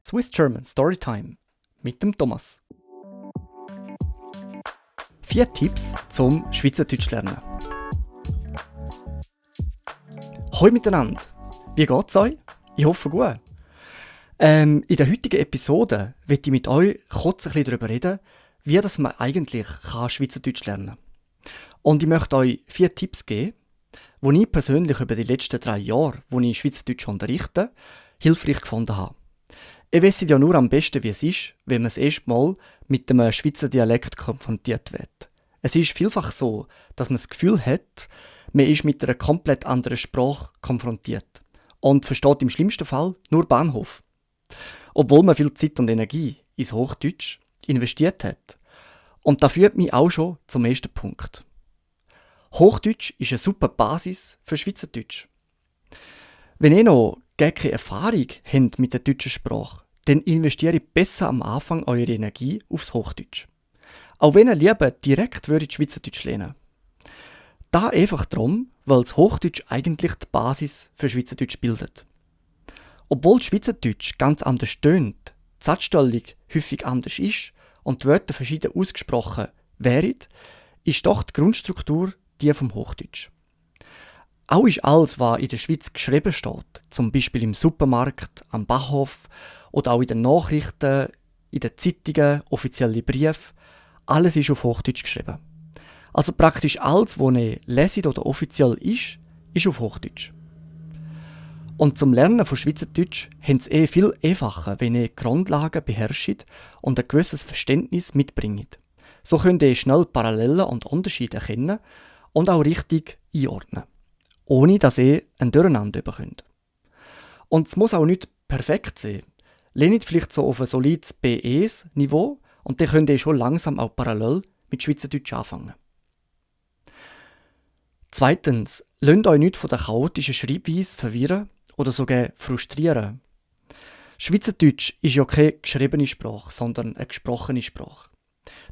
Swiss German Storytime mit dem Thomas. 4 Tipps zum Schweizerdeutsch lernen. Hoi miteinander, wie geht's euch? Ich hoffe gut. In der heutigen Episode möchte ich mit euch kurz ein bisschen darüber reden, wie das man eigentlich Schweizerdeutsch lernen kann. Und ich möchte euch 4 Tipps geben, die ich persönlich über die letzten 3 Jahre, wo ich Schweizerdeutsch unterrichte, hilfreich gefunden habe. Ihr wisst ja nur am besten, wie es ist, wenn man das erste Mal mit einem Schweizer Dialekt konfrontiert wird. Es ist vielfach so, dass man das Gefühl hat, man ist mit einer komplett anderen Sprache konfrontiert und versteht im schlimmsten Fall nur Bahnhof. Obwohl man viel Zeit und Energie ins Hochdeutsch investiert hat. Und das führt mich auch schon zum ersten Punkt. Hochdeutsch ist eine super Basis für Schweizerdeutsch. Wenn ihr noch gar keine Erfahrung habt mit der deutschen Sprache, dann investiere besser am Anfang eure Energie aufs Hochdeutsch. Auch wenn ihr lieber direkt Schweizerdeutsch lernen. Da einfach darum, weil das Hochdeutsch eigentlich die Basis für Schweizerdeutsch bildet. Obwohl Schweizerdeutsch ganz anders tönt, die Satzstellung häufig anders ist und die Wörter verschieden ausgesprochen wären, ist doch die Grundstruktur die vom Hochdeutsch. Auch ist alles, was in der Schweiz geschrieben steht, zum Beispiel im Supermarkt, am Bahnhof oder auch in den Nachrichten, in den Zeitungen, offizielle Briefe, alles ist auf Hochdeutsch geschrieben. Also praktisch alles, was ihr leset oder offiziell ist auf Hochdeutsch. Und zum Lernen von Schweizerdeutsch haben es viel einfacher, wenn ihr die Grundlagen beherrscht und ein gewisses Verständnis mitbringt. So könnt ihr schnell Parallelen und Unterschiede erkennen und auch richtig einordnen, ohne dass ihr ein Durcheinander bekommt. Und es muss auch nicht perfekt sein. Lernt vielleicht so auf ein solides BEs-Niveau und dann könnt ihr schon langsam auch parallel mit Schweizerdeutsch anfangen. Zweitens, lasst euch nicht von der chaotischen Schreibweise verwirren oder sogar frustrieren. Schweizerdeutsch ist ja keine geschriebene Sprache, sondern eine gesprochene Sprache.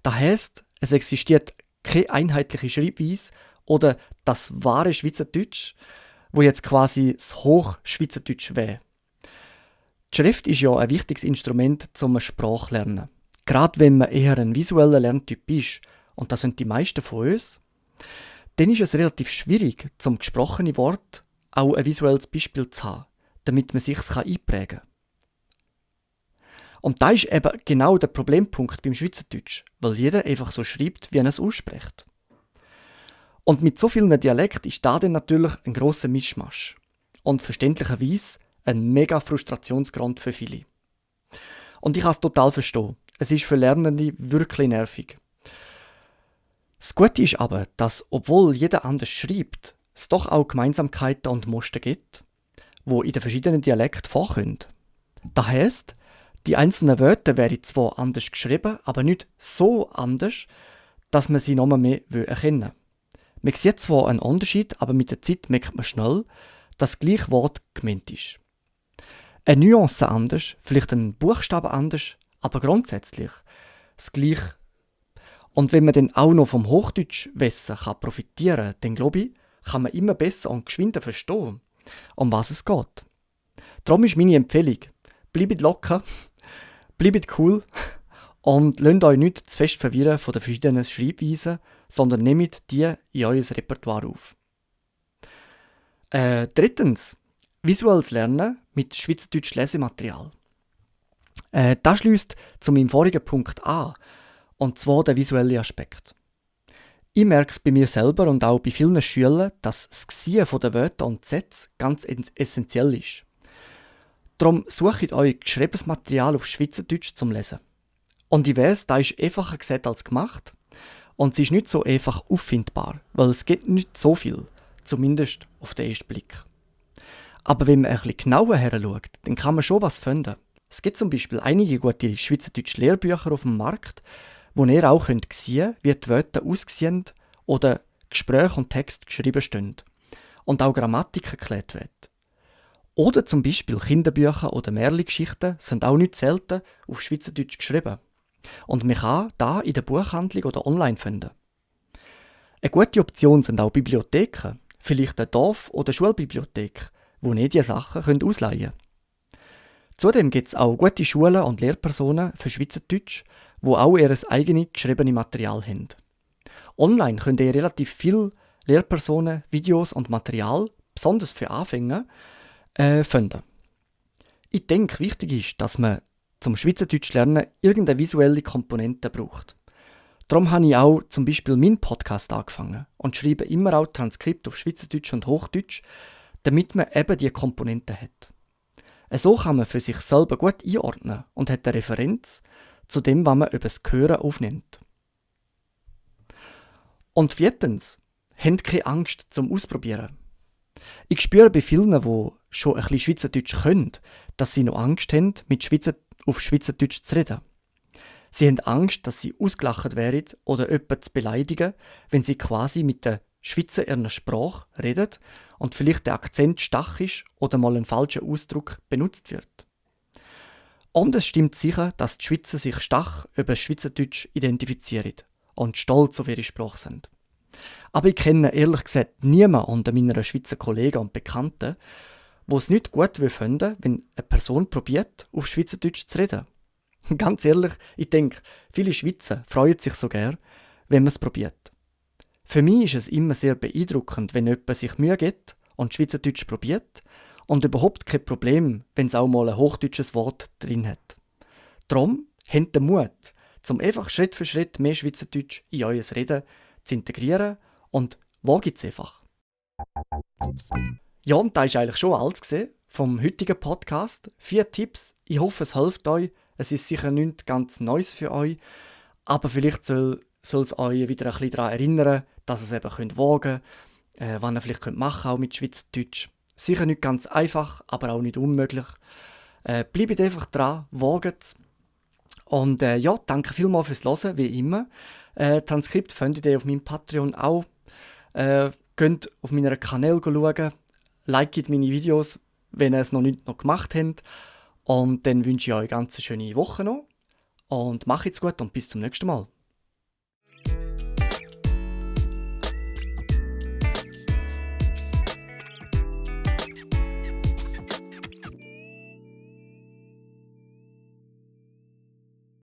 Das heisst, es existiert keine einheitliche Schreibweise oder das wahre Schweizerdeutsch, wo jetzt quasi das Hochschweizerdeutsch wäre. Die Schrift ist ja ein wichtiges Instrument zum Sprachlernen. Gerade wenn man eher ein visueller Lerntyp ist, und das sind die meisten von uns, dann ist es relativ schwierig, zum gesprochenen Wort auch ein visuelles Beispiel zu haben, damit man sich es einprägen kann. Und da ist eben genau der Problempunkt beim Schweizerdeutsch, weil jeder einfach so schreibt, wie er es ausspricht. Und mit so vielen Dialekten ist da dann natürlich ein grosser Mischmasch. Und verständlicherweise ein mega Frustrationsgrund für viele. Und ich kann es total verstehen. Es ist für Lernende wirklich nervig. Das Gute ist aber, dass, obwohl jeder anders schreibt, es doch auch Gemeinsamkeiten und Muster gibt, die in den verschiedenen Dialekten vorkommen. Das heisst, die einzelnen Wörter wären zwar anders geschrieben, aber nicht so anders, dass man sie noch mehr erkennen will. Man sieht zwar einen Unterschied, aber mit der Zeit merkt man schnell, dass das gleiche Wort gemeint ist. Eine Nuance anders, vielleicht ein Buchstabe anders, aber grundsätzlich das Gleiche. Und wenn man dann auch noch vom Hochdeutschwissen profitieren kann, dann glaube ich, kann man immer besser und geschwinder verstehen, um was es geht. Darum ist meine Empfehlung, bleibt locker, bleibt cool und lasst euch nicht zu fest verwirren von den verschiedenen Schreibweisen, sondern nehmt die in euer Repertoire auf. Drittens, visuelles Lernen mit Schweizerdeutsch Lesematerial. Das schließt zu meinem vorigen Punkt an, und zwar der visuelle Aspekt. Ich merke es bei mir selber und auch bei vielen Schülern, dass das Sehen der Wörter und Sätze ganz essentiell ist. Darum sucht euch geschriebenes Material auf Schweizerdeutsch zum Lesen. Und ich weiss, das ist einfacher gesagt als gemacht und es ist nicht so einfach auffindbar, weil es gibt nicht so viel, zumindest auf den ersten Blick. Aber wenn man ein bisschen genauer heranschaut, dann kann man schon was finden. Es gibt zum Beispiel einige gute Schweizerdeutsch Lehrbücher auf dem Markt, wo ihr auch sehen könnt, wie die Wörter aussehen oder Gespräche und Text geschrieben stehen und auch Grammatik erklärt wird. Oder zum Beispiel Kinderbücher oder Märchengeschichten sind auch nicht selten auf Schweizerdeutsch geschrieben. Und man kann da in der Buchhandlung oder online finden. Eine gute Option sind auch Bibliotheken, vielleicht eine Dorf- oder Schulbibliothek, wo ihr diese Sachen ausleihen könnt. Zudem gibt es auch gute Schulen und Lehrpersonen für Schweizerdeutsch, die auch ihr eigenes geschriebenes Material haben. Online könnt ihr relativ viele Lehrpersonen, Videos und Material, besonders für Anfänger, finden. Ich denke, wichtig ist, dass man zum Schweizerdeutsch lernen irgendeine visuelle Komponente braucht. Darum habe ich auch zum Beispiel meinen Podcast angefangen und schreibe immer auch Transkript auf Schweizerdeutsch und Hochdeutsch, damit man eben diese Komponenten hat. So kann man für sich selber gut einordnen und hat eine Referenz zu dem, was man über das Hören aufnimmt. Und viertens, habt keine Angst zum Ausprobieren. Ich spüre bei vielen, die schon ein bisschen Schweizerdeutsch können, dass sie noch Angst haben, auf Schweizerdeutsch zu reden. Sie haben Angst, dass sie ausgelacht werden oder jemanden zu beleidigen, wenn sie quasi mit der Schweizer ihrer Sprache reden und vielleicht der Akzent stach ist oder mal ein falscher Ausdruck benutzt wird. Und es stimmt sicher, dass die Schweizer sich stark über Schweizerdeutsch identifizieren und stolz auf ihre Sprache sind. Aber ich kenne ehrlich gesagt niemanden unter meiner Schweizer Kollegen und Bekannten, wo es nicht gut finden, wenn eine Person probiert, auf Schweizerdeutsch zu reden. Ganz ehrlich, ich denke, viele Schweizer freuen sich so gern, wenn man es probiert. Für mich ist es immer sehr beeindruckend, wenn jemand sich Mühe gibt und Schweizerdeutsch probiert und überhaupt kein Problem, wenn es auch mal ein hochdeutsches Wort drin hat. Darum habt den Mut, um einfach Schritt für Schritt mehr Schweizerdeutsch in euer Reden zu integrieren und wagt es einfach. Ja, und das war eigentlich schon alles vom heutigen Podcast. 4 Tipps, ich hoffe, es hilft euch. Es ist sicher nichts ganz Neues für euch, aber vielleicht soll es euch wieder ein bisschen daran erinnern, dass ihr es eben wagen könnt, was ihr vielleicht machen könnt, auch mit Schweizerdeutsch. Sicher nicht ganz einfach, aber auch nicht unmöglich. Bleibt einfach dran, wagt es. Und ja, danke vielmals fürs Hören, wie immer. Transkript findet ihr auf meinem Patreon auch. Könnt auf meinen Kanal schauen, liket meine Videos, wenn ihr es noch nicht gemacht habt. Und dann wünsche ich euch eine ganz schöne Woche noch. Und macht's gut und bis zum nächsten Mal.